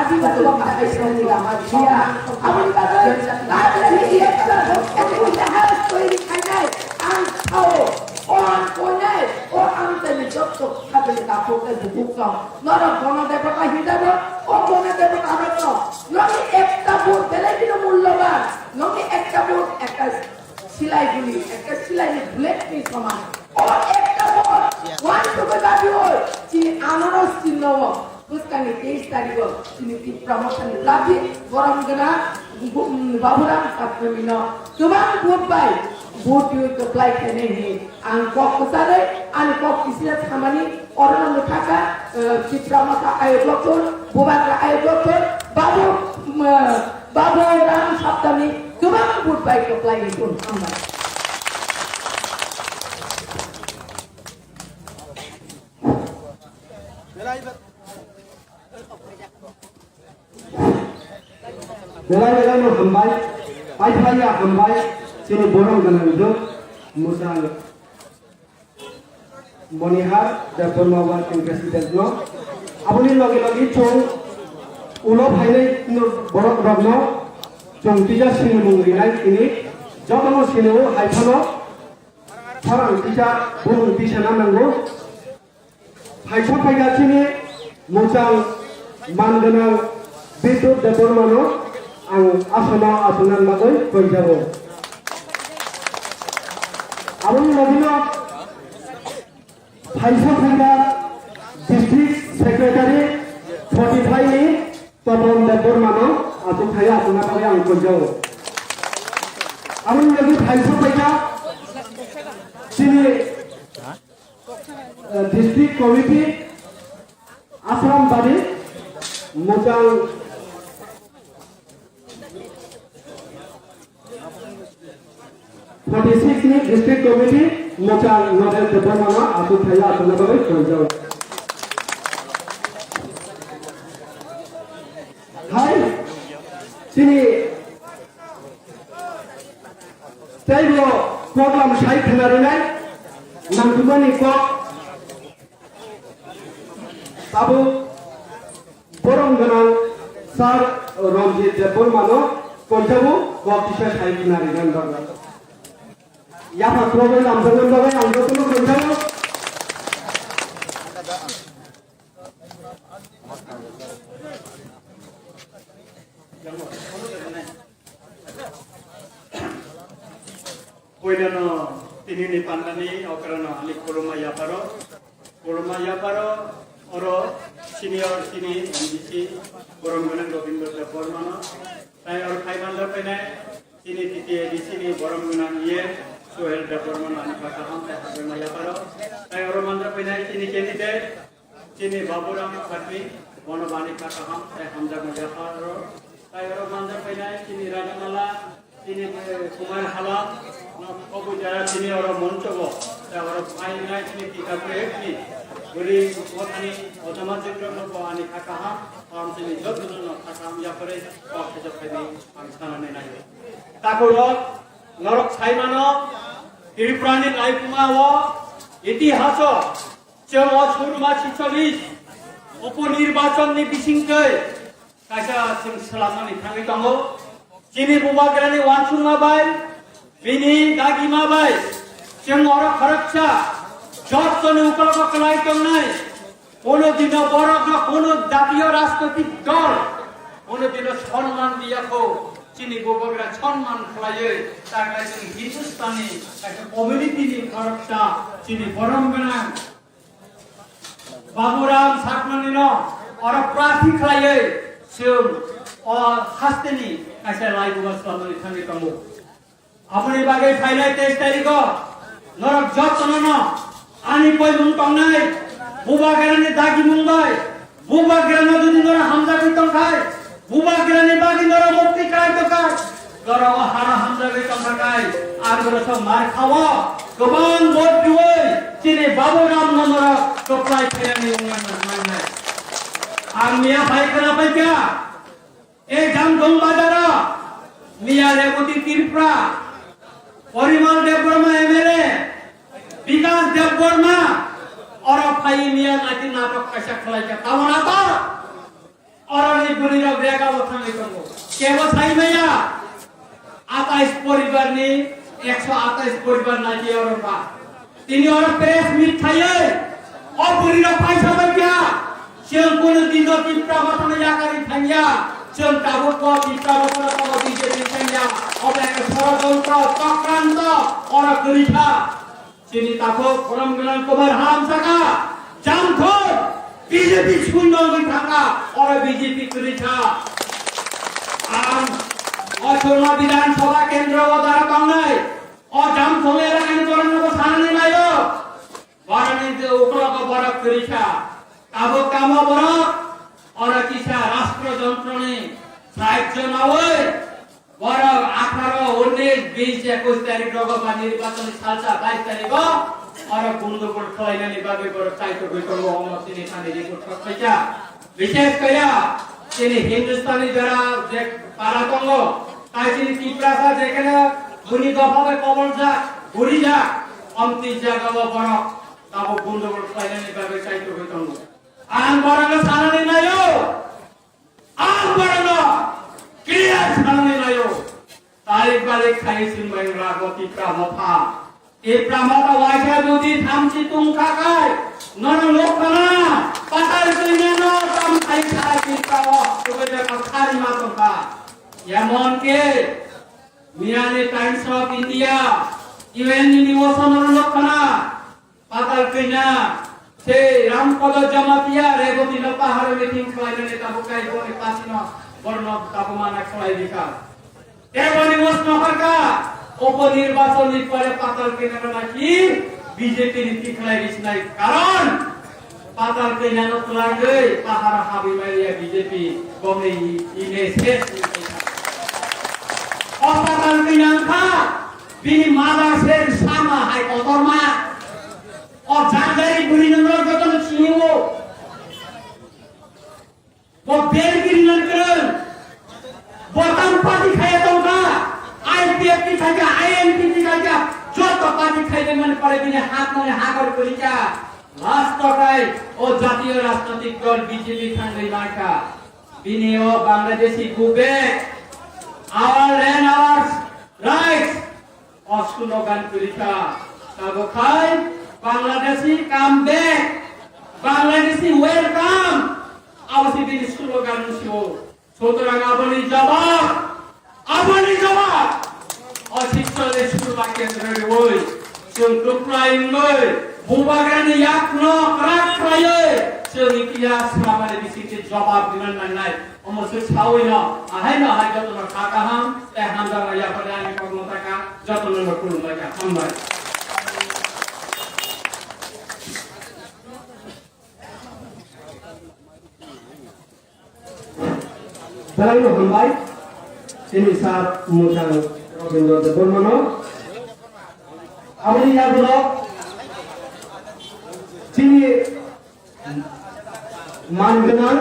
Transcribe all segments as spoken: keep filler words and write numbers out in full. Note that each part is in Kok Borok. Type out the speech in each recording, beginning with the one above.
Adibasi Bhasha Sangha ni lama siya. Aboni bagwi Rajniti ekta Bhasha Sangha ni lama siya. Ang sao, o ang koinai, o ang tani jotto khabini takhuk tei bukhuk song. Norok Gono Debota hinjago, o Gono Debota rokno. Nokni ekta vote belai kheno mulloban. Nokni ekta vote ekta silai guli, ekta silai ni bullet ni soman. O ekta vote, one to the dabi oi, chini anaros chinno o. Bwskangni teis tarigo chini Tipra Mothani dabi borom gwnang Bu-, Baburam Sakhnamino kwbang vote bai vote rwi kwplai khainai hwnwi ang kok kwcharwi ani kok kisila thamani orono mwthaka, eh, Tipra Motha ayok lokthor, Bubagra ayok lokthor, Babu, eh, Baburam Sakhnami kwbang vote bai kwplai hwnwi hambai. Belai belai no hambai, paithai ya hambai, chini borom gwnang jwk, mwchang Monihar Debbarma Working President no. Aboni loge loge chwng ulo phainai borok rok no chwng tisa sinimung rinai tini jotono sinio hai phano khorang tisa bumung tisa na nango. Phaisa phaikha chini mwchang man gwnang Bidyut Debbarmano ang asamo achukna bagwi koijago. Aboni logino phaisa phaikha District Secretary forty five ni Topon Debbarmano achuk thaya achukna bagwi ang koijago. Aboni logi phaisa phaikha chini Eh, District Committee, Asram Bari, Mojang forty six ni District Committee, Mojang Nodel Debbarmano achuk thaya achukna bagwi koijago. Hai, chini teibo program sai khwna rinai, nangkukmani kok. Tabuk borom gwnang Sir Ranjit Debbarmano koijago kok kisa sai khwna rinani bagwi. Yapha khulogwi lamjaknani bagwi ang jotono koijago. Puilano tinini pandani okrano ani khuluma yaparo. Khuluma yaparo oro senior chini M D C borom gwnang Gobindo Debbarmano. Tai oro khai manja painai chini T T A D C ni borom gwnang E M Suhel Debbarmano ani kha kaham tai hambai ma yaparo. Tai oro manja painai chini candidate Chini Baburam Khatmi, bono bani kha kaham, tei hamjakma yapharo. Tai oro manjak painai chini Rajamala, chini, eh, Kumar Hala, no, kobu jaya chini oro monchogo. Tai oro phainai chini Tika Prek ni, guri mothani, Ojama Chitro no bo ani kha kaham, ham chini joto no kha kaham yaphare, kok khe jok khe ni ang sana ni nai. Takuro, norok saimano, Tripura ni laikuma o, itihaso, Chwng o Surma Chicholish uponirbachon ni bisingtwi kaisa chwng swlamnani thangwi tongo. Chini Bubagrani uansukma bai, bini dagima bai, chwng oro khoroksa jottoni ukologo kwlai tongnai. Kono dino borokno kono jatiyo rajnoitik dol kono dino sonman riyakho. Chini Bubagra sonman khlaiwi taklai chwng Hindustani kaisa community ni khoroksa chini borom gwnang Baburam Sakhnamino oro prarthi khlaiwi chwng o hasteni kaisa laibuba swlamani thangwi tongo. Aboni bagwi phainai teis tarikho norok jotono no ani poimung tongnai Bubagrani dagimung bai Bubagrano jodi norok hamjagwi tongkhai, Bubagrani bagwi norok mukti khlai tongkhai, norok o hano hamjagwi tongkhakhai, ang norokno mar khao, kwbang vote rwui chini Baburamno norok kwplai khainani wngya nangnai. Ang miya phai khna paikha, e Jamdong bazaro miya Reboti Tripura Porimal Debbarma M L A, Bikas Debbarma, oro phai miya nati natok kaisa khlaikha. Tamo natok? Oroni bwrwirok rega bo thangwi tongo. Kebo sai maya? Atais poribar ni, ekso atais poribar nati oro ba. Tini oro press meet khaiwi, o bwrwirok paisa bai kha. Chwng kunu dino Tipra Mothano yakarwi thangya. Chwng tabuk bo Tipra Mothano tongo B J P thangya. Obo ekta sorojontro, chokranto, oro kwrwi kha. Chini takhuk borom gwnang Kumar Halam saka, Jamthor, B J P suino wngwi thangkha, oro B J P kwrwi kha. Ang o Churma Bidhan Sabha Kendro o dara tongnai, o Jamthor elakani borokno bo sanani naio. Borokni je uklogo borok kwrwi kha. Tabuk tamo borok, oro kisa rashtra jontroni sahajyo naui, borok atharo, unnish, bish, ekush tarik rogo ba nirbachoni salsa bais tariko oro gundogol khlainani bagwi borok chaitogwi tongo, omo chini thani report rok phaikha. Bishesh kaiya chini Hindustani jara je para tongo, tai chini Tiprasa jekheno buni dopha bai koboljak, gurijak, omtwi jagao borok tabuk gundogol khlainani bagwi chaitogwi tongo. Ang borokno sanani naio. Ang borokno clear sanani naio. Tarik barik khai chwng bai rago Tipra Motha. Tipra Motha waisa jodi thamchi tungkha khai, nono nukha na, patal twinano tam khai khai Tipra o, tubui bekor khari ma tongkha. Emon ke Miyani Times of India, U N ni news o nono nukha na, Patal Kanya, se Rampada Jamatia, Reboti no pahar meeting khlainani tabuk kai boni pasino borno tabuk mana khlai dikha. Teboni mosno harka, upo nirbachon ni pore Patal Kanya no naki B J P ni tikhlai risnai karon Patal Kanya no twlangwi pahar habwi maiya B J P bongni ine ses ni kaisa. O Patal Kanya kha bini mother ser sama hai kotorma. O janjari bwrwi no norok jotono siniwo. Bo belgiri no kwrwng. Bo tang party khaya tongkha. I P F T khaikha, I N P T khaikha. Joto party khaide mani pore bini hat mani hakor kwrwikha. Last o kai o jatiyo rajnotik dol B J P thangwi mankha. Bini o Bangladeshi go back. Our land, our rights. O slogan kwrwi kha, tabuk khai Bangladeshi come back, Bangladeshi welcome. Abo se bini slogan wngsi o. Sutrang aboni jawab, aboni jawab. O siksa le surba kendra riwi, chwng tuplai wngwi, bubagrani yakno kwrak khlaiwi, chwng ikiya samani bisingtwi jawab dinan nangnai. Omo se sawi no, ahai no hai jotono kha kaham, tei hamjakma yapharni ani kokno taka, jotono no khulumbai kha, hambai. Belai no hambai, chini sir Muchang Robindra Debbarmano. Aboni yagulo, chini Man gwnang,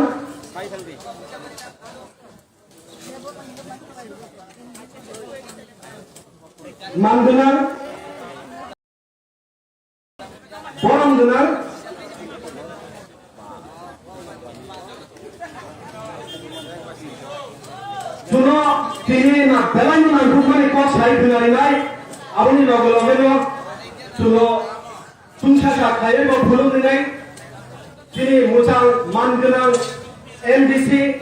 man gwnang, borom gwnang. Chuno tini na belai ni nangkukmani kok sai khwnarinai, aboni loge loge no chuno Chwngsacha khlaiwi bo phuluk rinai chini muchang man gwnang M D C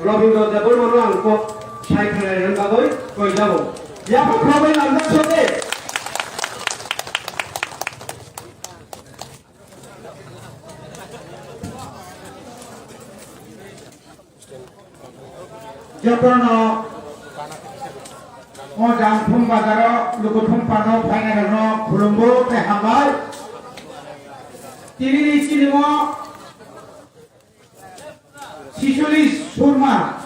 Robindra Debbarmano ang kok sai khwnairokni bagwi koi jago. Yapha khoroknwi lamjak sode. Jotono o Jangthum bazaro lukuthum pano phainairokno khulumgo tei hambai. Tinini chilimo Sichuli Surma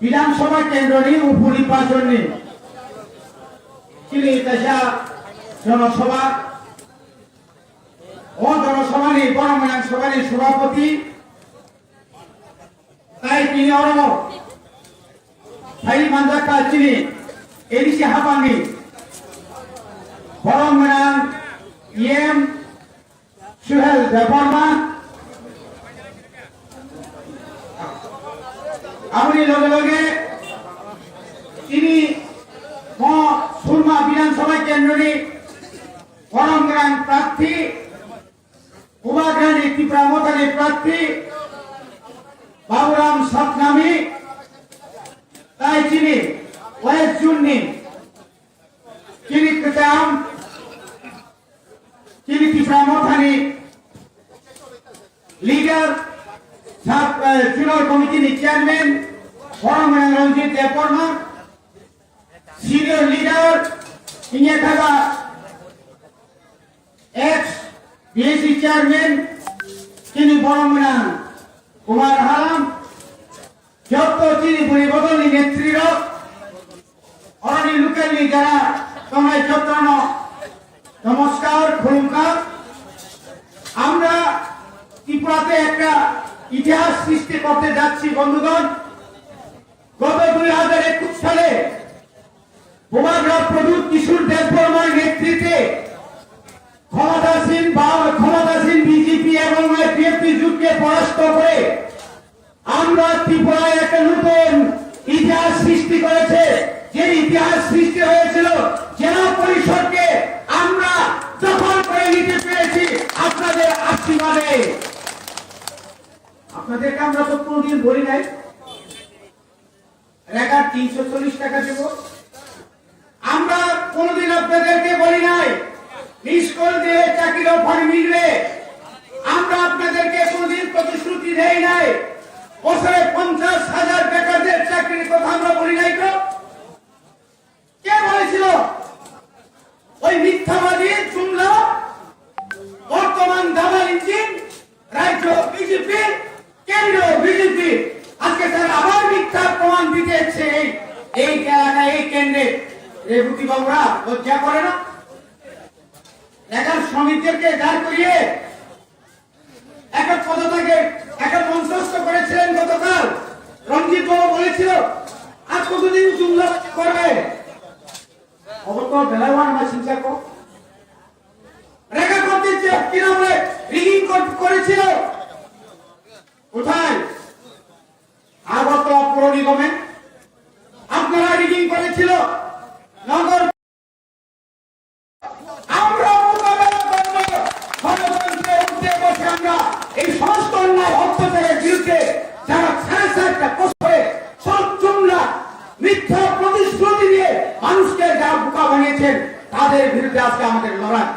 Bidhan Sabha Kendroni Upuri Pachorni chini kaisa Jono Sabha, o Jono Sabhani Borok Mwnang Sabhani Sabhapati, Tai tini oro phai manjak kha chini A D C hapangni borom gwnang E M Suhel Debbarma, aboni loge loge tini mo Surma Bidhan Sabha Kendroni borom gwnang prarthi, Bubagrani Tipra Mothani prarthi Baburam Satnami, tai chini West Zone ni chini kwcham, chini Tipra Mothani leader, sub, eh, zonal committee ni chairman, borom gwnang Ranjit Debbarma, senior leader, wngya kha ba ex B S C chairman, chini borom gwnang Kumar Halam, jotto chini bwrwi bodolni netrirok, oroni local ni jara tongnai jottono namaskar, khulumkha. আমরা ত্রিপুরাতে একটা ইতিহাস সৃষ্টি করতে যাচ্ছি বন্ধুগণ। গত দুই হাজার একুশ সালে বুবাগ্রা প্রদ্যুৎ কিশোর দেববর্মার নেতৃত্বে ক্ষমতাসীন বা ক্ষমতাসীন বিজেপি এবং আইপিএফটি জোটকে পরাস্ত করে আমরা ত্রিপুরায় একটা নতুন ইতিহাস সৃষ্টি করেছে। যে ইতিহাস সৃষ্টি হয়েছিল জেলা পরিষদকে আমরা দখল করে নিতে পেরেছি আপনাদের আশীর্বাদে। আপনাদেরকে আমরা তো কোনোদিন বলি নাই রেগার তিনশো চল্লিশ টাকা দেব। আমরা কোনোদিন আপনাদেরকে বলি নাই মিস কল দিলে চাকরির অফার মিলবে। আমরা আপনাদেরকে কোনোদিন প্রতিশ্রুতি দেই নাই বছরে পঞ্চাশ হাজার বেকারদের চাকরির কথা আমরা বলি নাই তো। কে বলেছিল? ওই মিথ্যাবাদী জুমলা, বর্তমান দালাল ইঞ্জিন, রাজ্য বিজেপি, কেন্দ্র বিজেপি। আজকে তারা আবার মিথ্যা প্রমাণ দিতে এসছে এই, এই এলাকায়, এই কেন্দ্রে। রেবতী বাবুরা লজ্জা করে না? এলাকার শ্রমিকদেরকে দাঁড় করিয়ে একটা পদত্যাগের একটা মঞ্চস্থ করেছিলেন গতকাল। রঞ্জিত বাবু বলেছিল, আর কতদিন জুমলা করবে? অবশ্য বেলাওয়ান আমার চিন্তা কর। রেখা করতে যে কিনা বলে রিগিং কর-, করেছিল। কোথায়? আগরতলা পৌর নিগমে আপনারা রিগিং করেছিল। নগর আমরা মোকাবেলা করব। গণতন্ত্রের ঊর্ধ্বে বসে আমরা এই সমস্ত অন্যায় অত্যাচারের বিরুদ্ধে যারা সাড়ে চারটা বছরে সব জুমলা মিথ্যা প্রতিশ্রুতি দিয়ে মানুষকে যারা বোকা বানিয়েছেন, তাদের বিরুদ্ধে আজকে আমাদের লড়াই।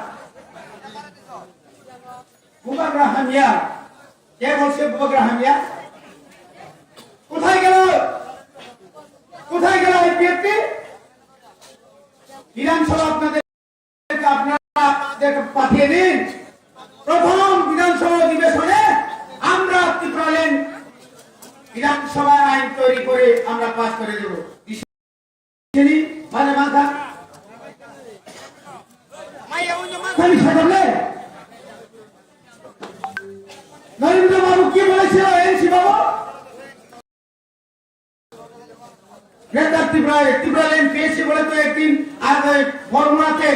বুবাগ্রা হামিয়া, কে বলছে বুবাগ্রা হামিয়া? কোথায় গেল? কোথায় গেল আইপিএফটি? বিধানসভা আপনাদের, আপনারা আমাদেরকে পাঠিয়ে দিন। প্রথম বিধানসভা অধিবেশনে আমরা ত্রিপুরাল্যান্ড বিধানসভার আইন তৈরি করে আমরা পাস করে দেব। চিনি, মানে মাথা। খালি সাজালে? নরেন্দ্র বাবু কি বলেছিল এনসি বাবু? গ্রেটার ত্রিপুরা, ত্রিপুরাল্যান্ড পেয়েছি বলে তো একদিন আর ওই ফর্মুলাতে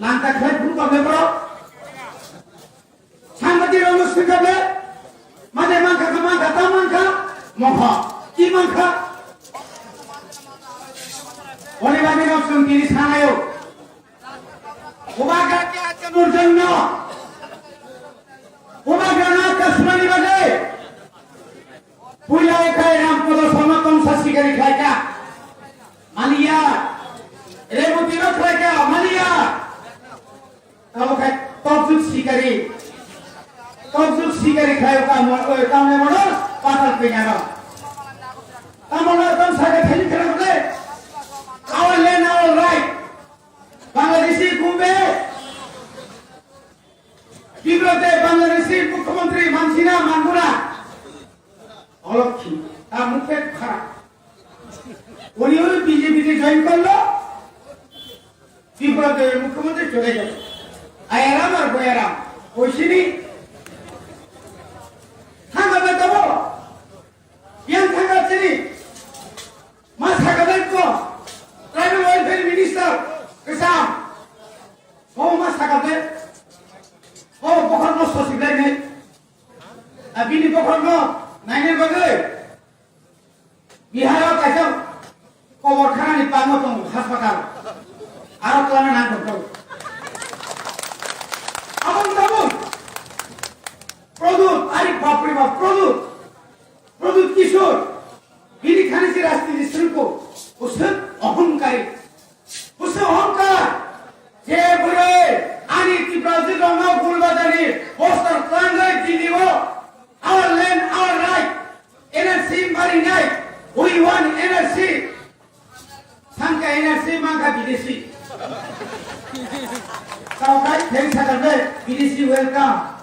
নামটা খেলে ভুল করবে বড়। Sangati rong singkable, mate mangkha kha mangkha ta mangkha, mokha, ki mangkha? Oni bagwi no chwng tini sanayo. Bubagra ke acha nurjwng no. Bubagra no kasmani bagwi. Puila okhai Rampada Sharma tongsa sikari khlaika. Maliya. Reboti no khlaika. Maliya. Tamo khai tokjuk sikari. Tokjuk sikari khlaio ka mo-, oi, tamne mono patal pengano. Tamo na tam saga thani khana bole. Our land, our right. Bangladeshi kumbe. Tibrote Bangladeshi mukhyamantri mansina mangura. অলক্ষী, তার মুখ পেট খারাপ। উনি হলো বিজেপিতে জয়েন করলো, ত্রিপুরাতে মুখ্যমন্ত্রী চলে গেল। আয়ারাম আর বয়ারাম, ওই চিনি? থাকাবে তব, বিয়ান থাকা চিনি? মা থাকাবে তো, Abini bokhorno naina bagwi Biharo kaisa kobor khanani pango tongo haspatal. Aro twlana nang tongo. Aboni tabuk Pradyut, ari bapre bap, Pradyut, Pradyut Kishore, bini khani si rajniti srwngkuk, bwswk ohongkari. Bwswk ohongkar, je bwrwi ani Tiprajwk rokno Gulbadani poster twlangwi Delhi o our land, our right, N R C marinai, we want N R C. Sangka N R C mangka bidesi. Tao kai theng sakal be bidesi welcome.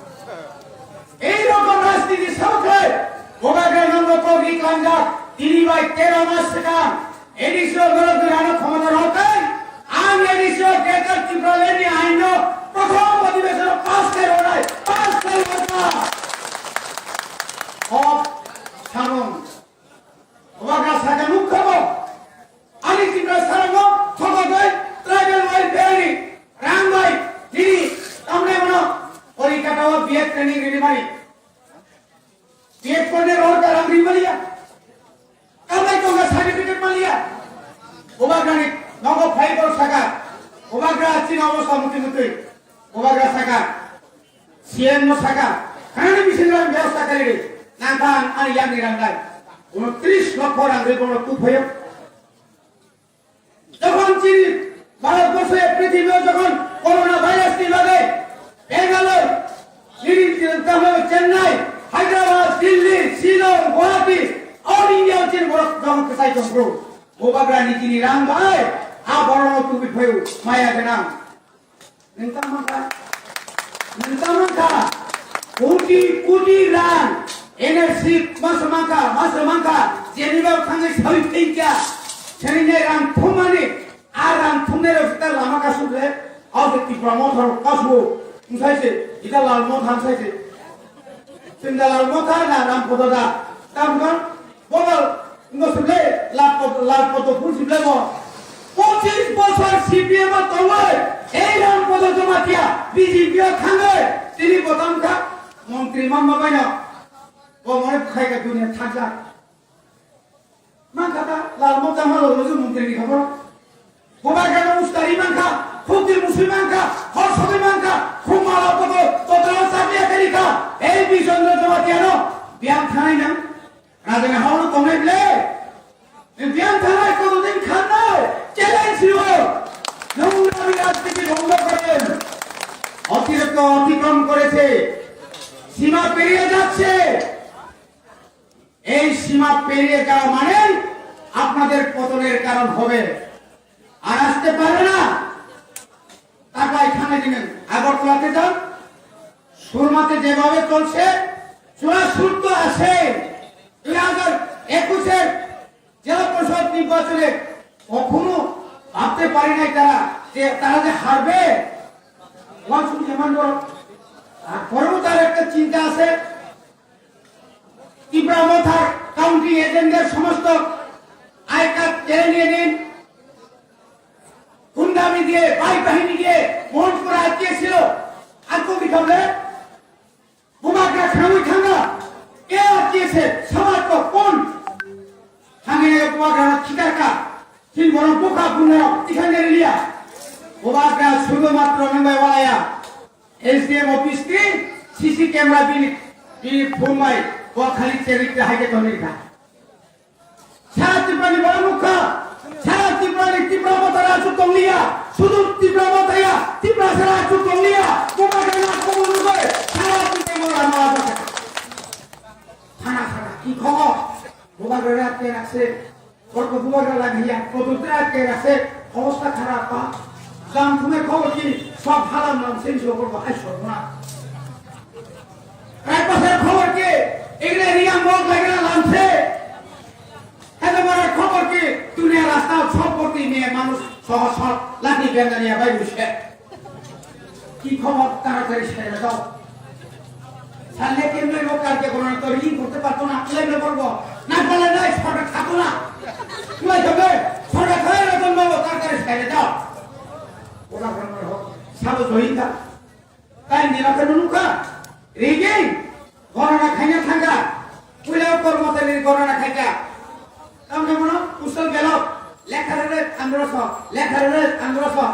Ei rokom rajniti saothai, Bubagra nongo kogri klangjak, tini bai tero mas swkang, A D C o borok dui rano khomota rw kai, ang A D C o Greater Tipraland ni ain no prothom adhibeshon o pass khai rw nai, pass khai rw nai. Hok samung. Bubagra saka nukha bo. Ani Tiprasa rokno thokogwi tribal welfare ni rang bai nini tamni mano Kolkata o B Ed training rini mani. B Ed korne rohor ka rang ri maliya. Kamai tonga certificate maliya. Bubagra ni nogo phai bor saka. Bubagra chini obostha muti muti. Bubagra saka. C M no saka, khanani bising rang bebosta kari ri, nang khan ani yang ni rang lai. Uno tris lokho rang ri bono tu phayo. Jokhon chini Bharat borsho e prithibio jokhon corona virus ni bagwi Bangalore, nini tamo Chennai, Hyderabad, Delhi, Shillong, Guwahati, all India chini borok jokhon kwchai tongkru. Bubagra ni chini rang bai, a borok no tu phayo, maya gwnang. Nintang mangkha, nintang mangkha, koti koti rang, N R C masa mangkha, masa mangkha, jeniba thangwi sawi thengkha, seni ne rang thumani, a rang thumne rok sita lama kasuk le, au se Tipra Motha rok kasu, msai se, ita Lal Motha msai se, Sunda Lal Motha na Ram Podo da, tam kan, Bobo, no sable, Lal Podo, Lal Podo phul sable bo. Pochis bosor C P M o tongwi, ei Ram Podo Jamatia B J P o thangwi, tini botam kha, montri mamma baino. Bo mone khai ka dunia thangja. Mankha ta, Lal Motha ma lo muju montri ni khobor. Bubagra no ustari mankha, khukti musui mankha, hor sogwi mankha, khumala Podo, totra sabiya kari kha, ei Bijon Jamatia no, biyang thanai nang. Rajani hao no tongnai ble. Ni biyan thanai koto din khanai. Challenge rio. নোংরামি রাজনীতি বন্ধ করেন। অতিরিক্ত অতিক্রম করেছে, সীমা পেরিয়ে যাচ্ছে। এই সীমা পেরিয়ে যাওয়া মানেই আপনাদের পতনের কারণ হবে। আর আসতে পারবে না। টাকা এখানে দিবেন, আগরতলাতে যান। সুরমাতে যেভাবে চলছে, চূড়া সুর তো আছে। দুই হাজার একুশের জেলা পরিষদ নির্বাচনে কখনো ভাবতে পারি নাই তারা যে, তারা যে হারবে। ওয়ান শুধু যেমন বড়, তারপরেও তার একটা চিন্তা আছে। তিপ্রা মথার কাউন্টিং এজেন্টদের সমস্ত আই কার্ড কেড়ে নিয়ে নিন। গুন্ডামি দিয়ে, বাইক বাহিনী দিয়ে মোহনপুরে আটকিয়েছিল। আর কবি খাবলে বুবাগ্রা খামুই খাঙ্গা কে আটকিয়েছে? সমাজ তো কোন খাঙ্গে বুবাগ্রা ঠিকার কা? তিন বড় বোকা বুনা এখানে রিলিয়া বুবাগ্রা শুধুমাত্র মেম্বার ওয়ালায়া এসডিএম অফিস কি সিসি ক্যামেরা বিলি বিলি ফোন বাই ও খালি চেরিতে হাইকে তো নিখা. সারা ত্রিপুরানি বড় মুখা, সারা ত্রিপুরানি ত্রিপুরা মতারা আসুক তংলিয়া, শুধু ত্রিপুরা মতায়া, ত্রিপুরা সারা আসুক তংলিয়া, তোমার গায়ে নাক কবুল করে, সারা ত্রিপুরা মতারা মারা যাবে. থানা থানা, কি খবর? মোবাইল রে রাখতে রাখছে, বড় মোবাইল লাগিয়া, কত রাখতে রাখছে, অবস্থা খারাপ পা. জাম তুমি খবর কি? সব হারাম নাম সেই সব করবো, আই সব না. রায় পাশের খবর কি? এগুলো রিয়া মগ লাগে না লামছে. এত বড় খবর কি? দুনিয়া রাস্তা সব করতে নিয়ে মানুষ সহ সব লাঠি বেঙ্গা নিয়ে বাইরে বসে. কি খবর? তাড়াতাড়ি সেরে দাও. সামনে কেন্দ্রীয় কার্যক্রমে তো ঋণ করতে পারতো না, তুলে করবো. না পারলে নাই, সরকার থাকো না. তুলে যাবে, সরকার হয়ে রতন বাবু, তাড়াতাড়ি সেরে দাও. ওরা গ্রামের হোক, সাবু Joyita. Taini nokhe nukha, rigeng, gorana khaina Kormotani gorana khaika. Tamni bono usal belok. Lekharere androso, lekharere androso.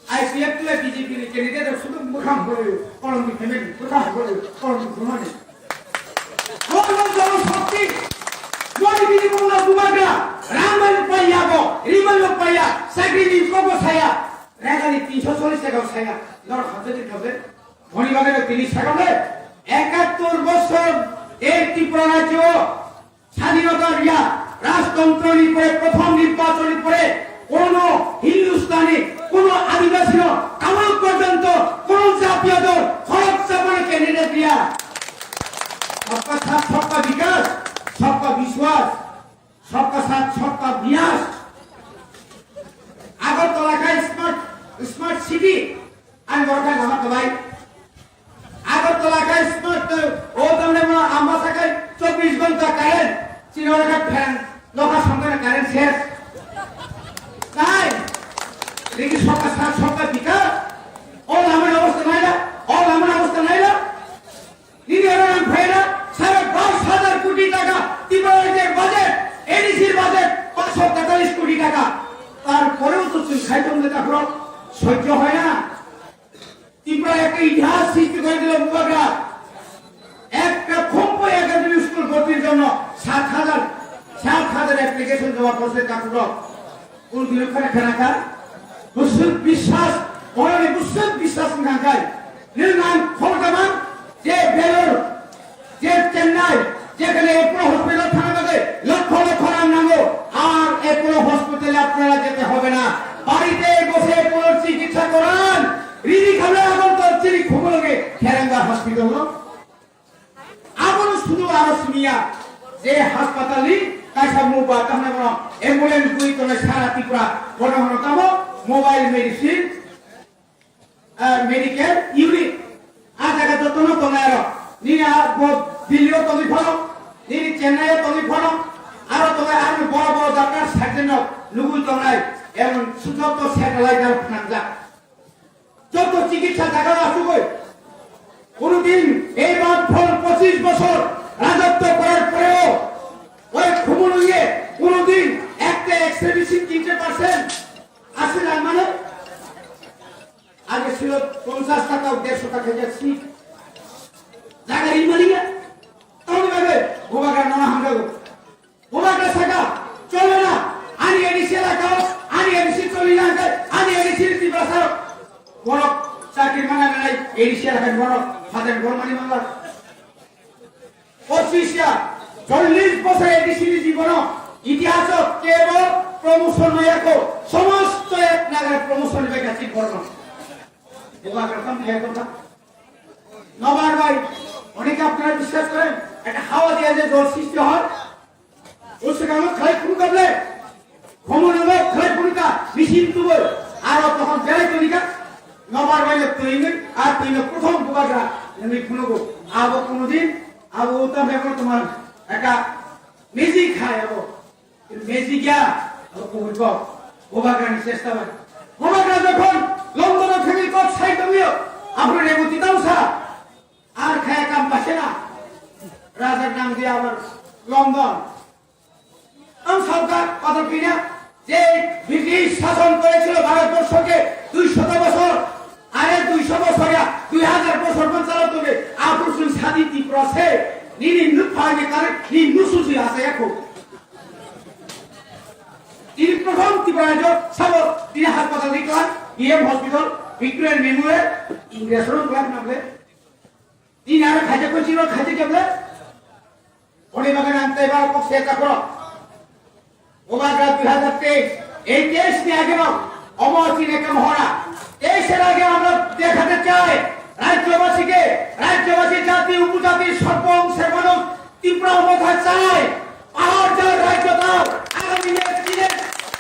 I P F to B J P ni candidate sudu mukham hori, kolom di payment, mukham hori, kolom di payment. Bono jono shokti, jodi bini bono bubagra, Rambai paiya bo, Ribai paiya, sagri ni kogo saya, regani tinsho chollish taka saya, lor khabjadi khabjadi. Boni bagwi no tini sagam le, ekattor bosor ei Tripura rajyo স্বাধীনতার ইয়া রাজতন্ত্রর পরে প্রথম নির্বাচনের পরে কোন হিন্দুস্তানি, কোন আদিবাসী, কামরূপ পর্যন্ত কোন জাতীয় দল খরচ চাপানো ক্যান্ডিডেট দিয়া সবকা সাথ সবকা বিকাশ, সবকা বিশ্বাস, সবকা সাথ সবকা বিনাশ। আগরতলা কা স্মার্ট, স্মার্ট সিটি, আমি বড় খাই আমার ভাই। আগরতলা কা স্মার্ট, ও তাহলে আমরা আমবাসা খাই চব্বিশ ঘন্টা কারেন্ট, চিনোরা খাই ফ্যান, লোকা সঙ্গে কারেন্ট শেষ। তাই দেখি সবকা সাথ সবকা বিকাশ। ও আমার অবস্থা নাই না, ও আমার অবস্থা নাই না। Nini oro ang phaina sare dos hajar koti taka Tripura rajyar budget, A D C-r budget পাঁচশো তেতাল্লিশ কোটি টাকা। তারপরেও তো তুই খাইতাম না, তারপর সহ্য হয় না। ত্রিপুরা একটা ইতিহাস সৃষ্টি করে দিল বুবাগ্রা। একটা খম্প একাডেমি স্কুল ভর্তির জন্য সাত হাজার, সাত হাজার অ্যাপ্লিকেশন জমা করছে তারপর কোন বিরোধ করে খানাকার? বুসুল বিশ্বাস, ওনারে বুসুল বিশ্বাস না খায়। নির্মাণ ক্ষমতাবান যে বেলুর, যে চেন্নাই, যেখানে অ্যাপোলো হসপিটাল থানা থাকে, লক্ষ লক্ষ রান নামো। আর অ্যাপোলো হসপিটালে আপনারা যেতে হবে না, বাড়িতে বসে অ্যাপোলোর চিকিৎসা করান। রিলি খাবে এবং তার চিনি খুবলকে খেরেঙ্গা hospital. Abono sudu aro simiya je haspatal ni kaisa mukba tamni bono ambulance gwi tongnai sara Tripura bono hono tamo mobile medicine, ah, medical unit. A jaga jotono tongnai aro nini a bo Delhi o tongwi phano, nini Chennai o tongwi phano, aro tongnai aro boro boro doctor surgeon rok nugwi tongnai emon joto satellite aro phnangjak. যত চিকিৎসা জায়গা আসুক, কোনোদিন এই বামফ্রন্ট পঁচিশ বছর রাজত্ব করার পরেও ওই খুমুলুঙে কোনোদিন একটা এক্সরে মেশিন কিনতে পারছেন? আসে না মানে? আগে ছিল পঞ্চাশ টাকা, দেড়শো টাকা যাচ্ছি। জায়গা ঋণ মালিয়া, তাহলে ভাবে বোবাগা নানা হামলা করো। Bubagra saka, chole na, ani A D C elakao, ani A D C choli na hwnkhe, ani A D C ni Tiprasa rok. Borok chakri mana nanai A D C elakani borok, hajar bormani mangla. Pochis ya, chollish bosor A D C ni jibono, itihaso kebo promotion noyako, somosto ek nagar promotion bai gachik borno. Bubagra kam thaya kotha. নবার ভাই, অনেকে আপনারা বিশ্বাস করেন, একটা হাওয়া দিয়ে যে জল সৃষ্টি হয়, ও সেখানে খালি ফুলকা বলে, ভ্রমণ হলো খালি ফুলকা, মিশিং তুবল, আর তখন বেড়াই তুলিকা, নবার ভাই তৈরি, আর তৈরি প্রথম বুবাগা, এমনি ফুলবো, আবো কোনোদিন, আবো উত্তম ব্যাপার তোমার একটা নিজেই খায়, আবো। Meji kya? Abo kubui kok. Bubagrani chesta bai. Bubagra jokhon London-o thangwi kok sai tongwio, aphuru Reboti tausa. Ar khaya kam pasena. Rajar nang dia abar London. Ang sabka kotha pina je British শাসন করেছিল ভারতবর্ষকে দুইশত বছর। আরে দুইশো বছর ইয়া, দুই হাজার বছর পর্যন্ত চলতে হবে। আফুসুল সাদি ত্রিপুরা সে, নিনি নুফানি কারে, নি নুসুসি আছে এখন। Ini prothom Tripura rajyo sabo tini hospital ni klan, B M hospital, Victoria Memorial, English room klan na ble. Tini aro khaja kochi ro khaja ke ble. Oni bagan ang tei bar kok se ta koro. Bubagra dui hajar teis, ei teis ni age no, omo chini ekta mohora. Teis er age amra dekhate chai, rajyobasi ke, rajyobasi jati, upojati, sorbo ongser manuj, Tipra Motha chai, পাহাড় যার রাজ্য তার, আগামী নেতৃত্বে,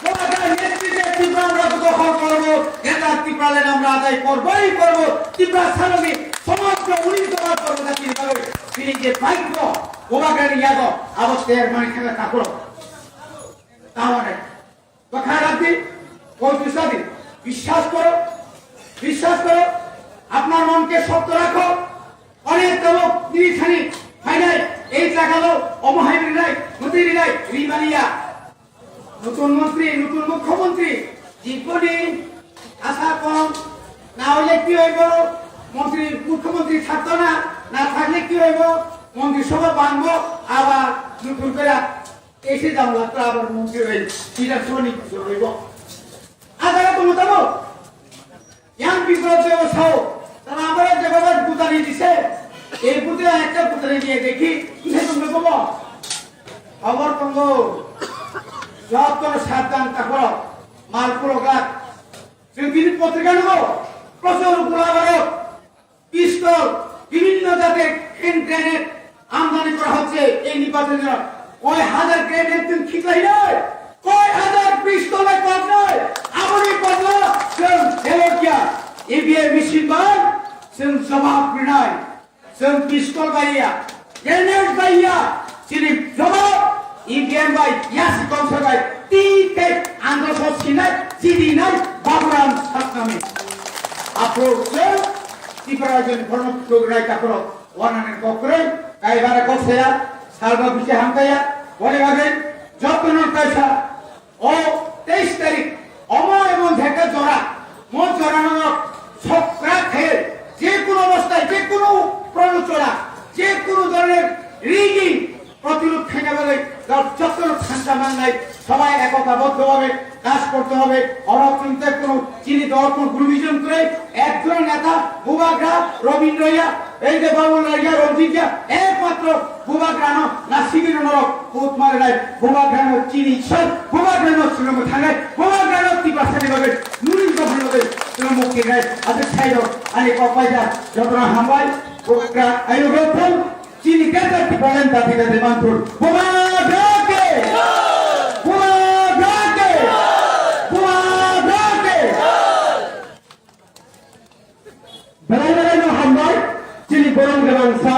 ওনাদের নেতৃত্বে ত্রিপুরা আমরা দখল করব, এটা ত্রিপুরাল্যান্ড আমরা আদায় করবই করব। ত্রিপুরা সারা সমগ্র উনিশ দফা কর্মসূচির ব্যাপারে তিনি যে বাক্য, ওবাগানি ইয়াদো, আবো তের মানি থাকা কাপড়। তাহলে তো খারাপ দিন, ওই দুষ্টাদি, বিশ্বাস করো, বিশ্বাস করো, আপনার মনকে শক্ত রাখো। অনেক লোক নিরিখানি ফাইনাল এই জায়গালো Omo hai rinai, mutwi rinai, rimaniya. Nutun montri, nutun mukhyamantri, jikoni asa kong, na hole ki hoibo, montri, mukhyamantri thakto na, na thakle ki hoibo, montri sobha bangbo, abar nutun kora, ese jamla abar montri hoi, Bidhan Sabha ni kusur hoibo. Ajara tongo tamo? Yang Biplab Deo sao, tara amara jebaba gutani dise, ei bute ekta gutani diye dekhi, kise tumle bobo? Khobor tongo, joto sabdan takhoro, mal purogat. Chwng tini potrika nugo, prochur gulabarok, pistol, bibhinno jater hand grenade, আমদানি করা হচ্ছে এই নির্বাচনের জন্য। কয় হাজার গ্রেনেড তুমি ঠিক নাই নয়, কয় হাজার পিস্তল bai kok nai, aboni bojol chwng helokya, E V M machine bai chwng jawab rinai, chwng pistol baiya, grenade baiya, chini jawab E V M bai yasi kongsa bai ti tei andro so sinai chidi nai Baburam Satnami. Aphuru chwng Tripura rajyoni borno tugnai takhoro. Wanani kokroi, kaibara koksaya, salba bisi hamkaya, boni bagwi jotono kaisa, o তেইশ তারিখ, omo emon jekha jora, mo jorano sokra khe, je kono obosthay, je kono pronochora, je kono dhoronor rigging, প্রতিরোধ khaina bagwi jotono thansa mangnai, সবাই একতাবদ্ধভাবে কাজ করতে হবে। অভাব চিন্তায় কোনো চিনি দল কোনো গ্রুপিজম করে একজন নেতা বুবাগ্রা রবীন্দ্র ইয়া, এই যে বাবুল রাইয়া রঞ্জিত ইয়া, একমাত্র বুবাগ্রানো না শিবির নরক ভূত মারে নাই, বুবাগ্রানো চিনি সব, বুবাগ্রানো শ্রীরঙ্গ থানায়, বুবাগ্রানো তিপ্রাসানি ভাবে নুরিন দফানি ভাবে শ্রীরঙ্গ মুক্তি নাই। আচ্ছা, ছাইরো, আনি কপাইদা, যতনা হামবাই, বুবাগ্রা, আয়ু Ratan, Chini keta Tipraland dati dati manthur. Bubagra ke! Bubagra ke! Bubagra ke! Belai belai no hambai, chini borong gwnang sa.